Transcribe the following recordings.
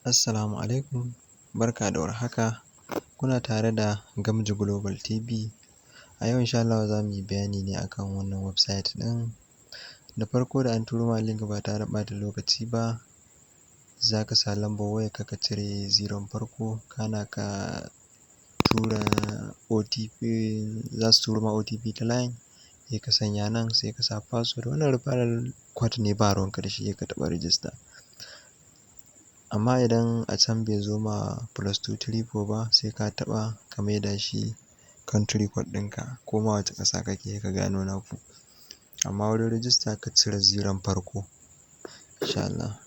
Assalamu alaikum, barka da warhaka. Kuna tare da Gamji Global TV. A yau insha Allahu za mu yi bayani ne akan wannan website ɗin. Da farko, da an turo ma link, ba tare da ɓata lokaci ba, za ka sa lambar wayarka, ka cire zeron farko, kana ka tura OTP. Za su turo ma OTP ta line, sai ka sanya nan, sai ka sa password. Wannan referral code ne, ba ruwanka da shi, sai ka taɓa register. Amma idan a can bai zo ma +234 ba, sai ka taɓa ka maida shi country code ɗinka, ko ma wace ƙasa kake, ka gano naku. Amma wurin register ka cire zeron farko insha Allah.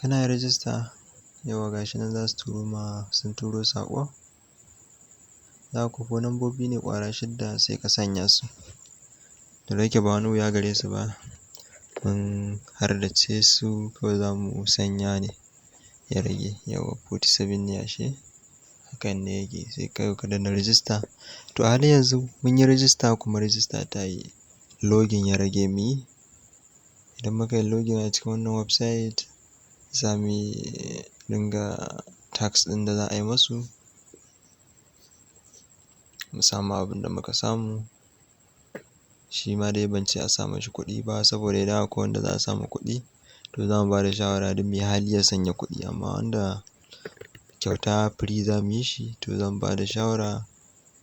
Kana register, yauwa, gashi nan za su turo ma, sun turo saƙo. Za ku ko lambobi ne ƙwara shidda, sai ka sanya su. To, da yake ba wani wuya gare su ba, mun hardace su, kawai za mu sanya ne ya rage. Yauwa, 47 ne, ashe hakan ne yake. Sai kawai ka danna register. To, a halin yanzu mun yi register, kuma register ta yi. Login ya rage mu yi. Idan muka yi login a cikin wannan website, za mu dinga task ɗin da za a yi masu, mu samu abin da muka samu. Shi ma dai ban ce a sa mashi kuɗi ba, saboda idan akwai wanda za a samu kuɗi, to za mu ba da shawara duk mai hali ya sanya kuɗi. Amma wanda kyauta, free za mu yi shi, to zan ba da shawara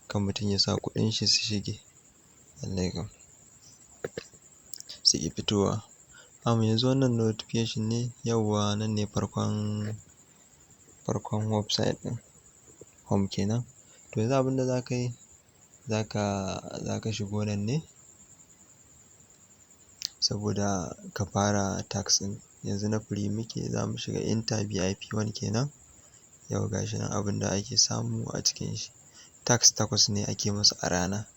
kan mutum ya sa kuɗin shi su shige. Lallai kam su ƙi fitowa. Yanzu wannan notification ne. Yauwa, nan ne farkon farkon website ɗin, home kenan. To, yanzu abin da za ka yi, za ka shigo nan ne saboda ka fara task ɗin. Yanzu na free muke, za mu shiga enter VIP 1 kenan. Yau gashi nan abin da ake samu a cikin shi. Task takwas ne ake musu a rana.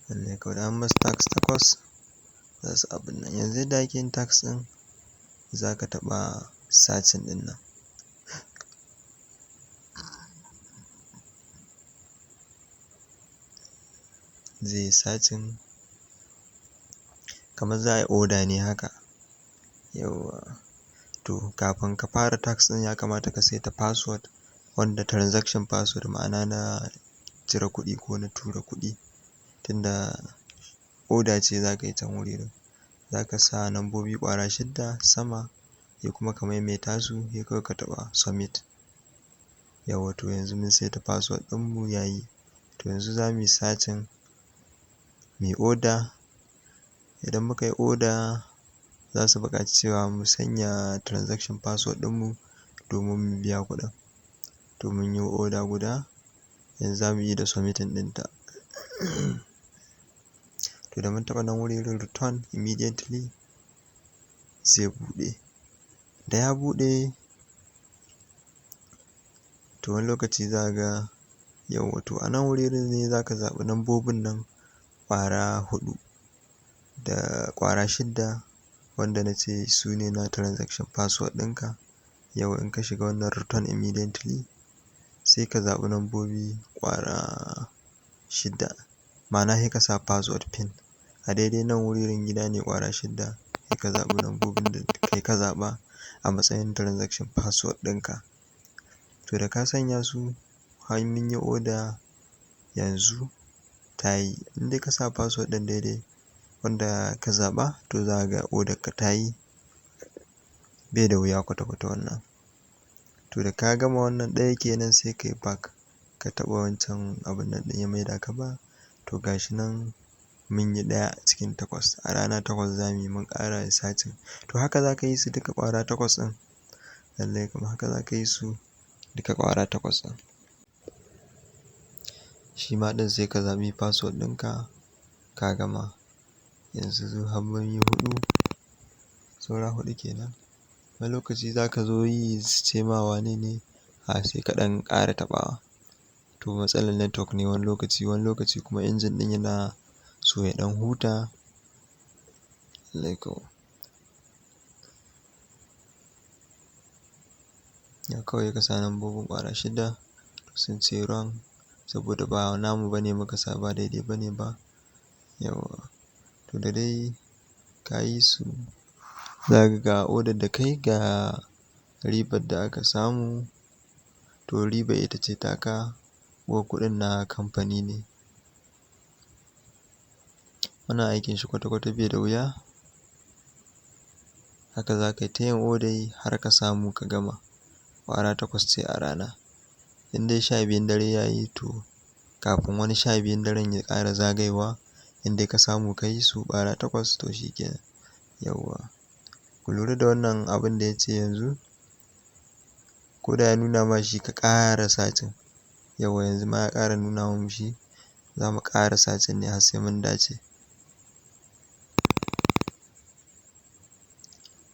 Lallai kawai da an masu task takwas, za su abin nan. Yanzu yadda ake yin task ɗin, za ka taɓa searching ɗin nan. Zai yi searching kamar za a yi order ne haka. Yauwa. To, kafin ka fara task ɗin, ya kamata ka saita password, wanda transaction password, ma'ana na cire kuɗi ko na tura kuɗi. Tunda order ce za ka yi can wuri, za ka sa lambobi ƙwara shidda sama, sai kuma ka maimaita su, sai kawai ka taɓa submit. Yauwa, to yanzu mun saita password ɗinmu, ya yi. To, yanzu za mu yi searching, mu yi order. Idan muka yi order, za su buƙaci cewa mu sanya transaction password ɗinmu domin mu biya kuɗin. To, mun yi order guda, yanzu za mu yi da submitting ɗinta. To, da mun taɓa nan wurin return immediately, zai buɗe. Da ya buɗe, to wani lokaci za ka ga, yauwa, to a nan wurin ne za ka zaɓi lambobin nan ƙwara huɗu da ƙwara shidda wanda na ce su ne na transaction password ɗinka. Yau in ka shiga wannan return immediately, sai ka zaɓi lambobi ƙwara shidda, ma'ana sai ka sa password pin. A daidai nan wurin, gida ne ƙwara shidda, sai ka zaɓi lambobin da kai ka zaɓa a matsayin transaction password ɗinka. To, da ka sanya su, har mun yi order, yanzu ta yi. In dai ka sa password ɗin daidai wanda ka zaɓa, to za ka ga order ka ta yi. Bai da wuya kwata-kwata wannan. To, da ka gama wannan ɗaya kenan, sai ka yi back, ka taɓa wancan abun nan ɗin, ya maida ka ba. To, gashi nan mun yi ɗaya cikin takwas. A rana takwas za mu yi, mun ƙara searching. To, haka za ka yi su duka ƙwara takwas ɗin. Lallai kuma haka za ka yi su duka ƙwara takwas ɗin. Shi ma ɗin sai ka zaɓi password ɗinka, ka gama. Yanzu har mun yi huɗu, saura huɗu kenan. Wani lokaci za ka zo yi, su ce ma wane ne, a sai ka ɗan ƙara taɓawa. To, matsalar network ne wani lokaci, wani lokaci kuma injin ɗin yana so ya ɗan huta. Lallai kau. Ya kawai ka sa lambobin ƙwara shida. Sun ce wrong saboda ba namu bane muka sa, ba daidai bane ba. Yawwa, to da dai ka yi su, za ka ga order da kai, ga ribar da aka samu. To ribar ita ce taka, uwar kuɗin na kamfani ne. Wannan aikin shi kwata-kwata bai da wuya. Haka za ka yi ta yin order har ka samu ka gama. Ƙwara 8 ce a rana. In dai 12n dare ya yi, to kafin wani 12n daren ya ƙara zagayowa, in dai ka samu ka yi su ƙwara 8, to shi kenan. Yawwa, ku lura da wannan abin da ya ce yanzu, ko da ya nuna ma shi, ka ƙara searching. Yawwa, yanzu ma ya ƙara nuna mu shi, za mu ƙara searching ne har sai mun dace.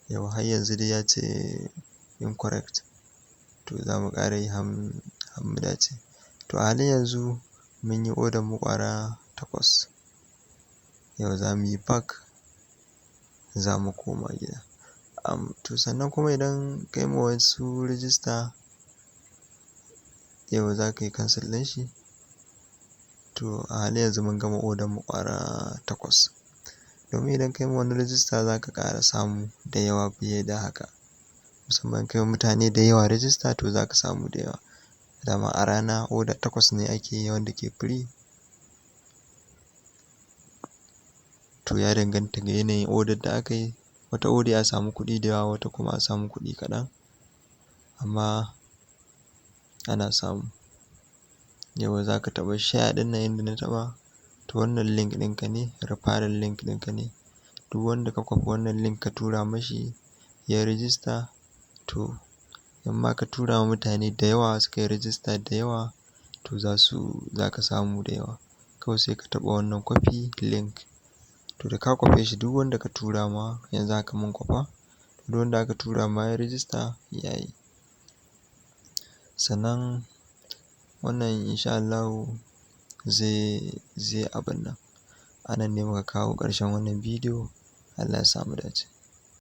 Yawwa, har yanzu dai ya ce incorrect. To za mu ƙara yi har mu dace. To a halin yanzu mun yi order mu ƙwara 8. Yau za mu yi back, za mu koma gida. To sannan kuma idan kai ma wasu register, yau za ka yi cancel ɗin shi. To a halin yanzu mun gama order mu ƙwara 8. Domin idan kai ma wani register, za ka ƙara samu da yawa fiye da haka. Musamman kai wa mutane da yawa register, to za ka samu da yawa. Dama a rana order 8 ne ake yi wanda ke free. To ya danganta ga yanayin order da aka yi. Wata order a samu kuɗi da yawa, wata kuma a samu kuɗi kaɗan. Amma ana samu. Yauwa, za ka taɓa share ɗin nan inda na taɓa. To wannan link ɗinka ne, referral link ɗinka ne. Duk wanda ka kwafi wannan link ka tura mashi ya register, to in ma ka tura wa mutane da yawa suka yi register da yawa, to za ka samu da yawa. Kawai sai ka taɓa wannan copy link. To da ka kwafe shi, duk wanda ka tura ma, yanzu haka mun kwafa, duk wanda aka tura ma ya register ya yi. Sannan wannan insha Allahu zai abun nan. A nan ne muka kawo ƙarshen wannan bidiyo. Allah ya sa mu dace.